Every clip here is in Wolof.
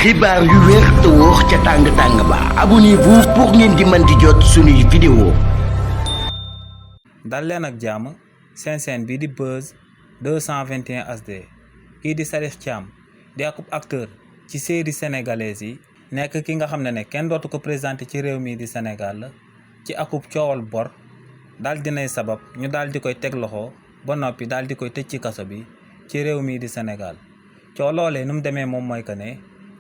xibaar yu wér te wóor ca tàng-tàng ba abonnez-vous pour ngeen di mën di jot suñuy vidéo. dal leen ak jàmm seen chaîne bi di Buzz 221 HD kii di Sadikh Thiam di akub acteur ci série sénégalaise yi nekk ki nga xam ne kenn dootu ko présenté ci réew mi di Sénégal ci akub coowal bor daal dinay sabab ñu daal di koy teg loxo ba noppi daal di koy tëj ci kaso bi ci réew mi di Sénégal coow loolee nu mu demee moom mooy que ne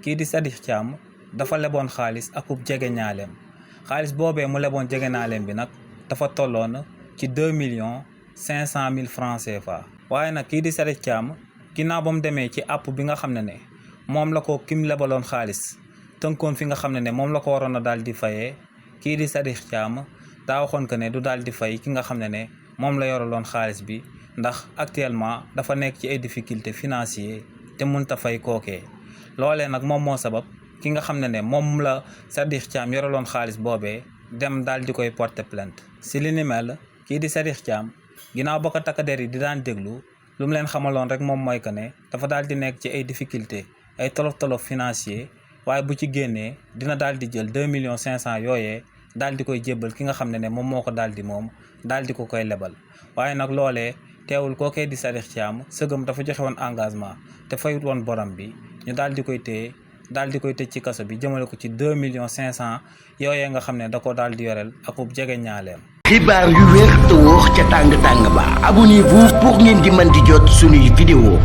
kii di Sadikh Thiam dafa leboon xaalis akub jege ñaaleem xaalis boobee mu leboon jege ñaaleem bi nag dafa tolloon ci 2,500,000 francs CFA. waaye nag kii di Sadikh Thiam ginnaaw ba mu demee ci app bi nga xam ne moom la ko kim lebaloon xaalis tënkoon fi nga xam ne moom la ko waroon a daal di fayee kii di Sadikh Thiam daa waxoon que ne du daal di fay ki nga xam ne moom la yoraloon xaalis bi ndax actuellement dafa nekk ci ay difficultés financières te mënut a fay kookee. loolee nag moom moo sabab ki nga xam ne moom la Sadikh Thiam yoraloon xaalis boobee dem daal di koy porter plainte. si li ni mel kii di Sadikh Thiam ginnaaw ba ko takk der yi di daan déglu lu mu leen xamaloon rek moom mooy que ne dafa daal di nekk ci ay difficultés ay tolof financier waaye bu ci génnee dina daal di jël 2,500,000 yooyee daal di koy jébbal ki nga xam ne moom moo ko daal di moom daal di ko koy lebal. waaye nag loolee teewul kookee di Sadikh Thiam sëgëm dafa joxe woon engagement te fayut woon borom bi ñu daal di koy téye daal di koy tëj ci kaso bi jëmale ko ci 2,500,000 yooyee nga xam ne da ko daal di yoreel akub jege ñaaleem. xibaar yu wér te wóor ca tàng-tàng ba abonnez-vous pour ngeen di mën di jot suñuy vidéo.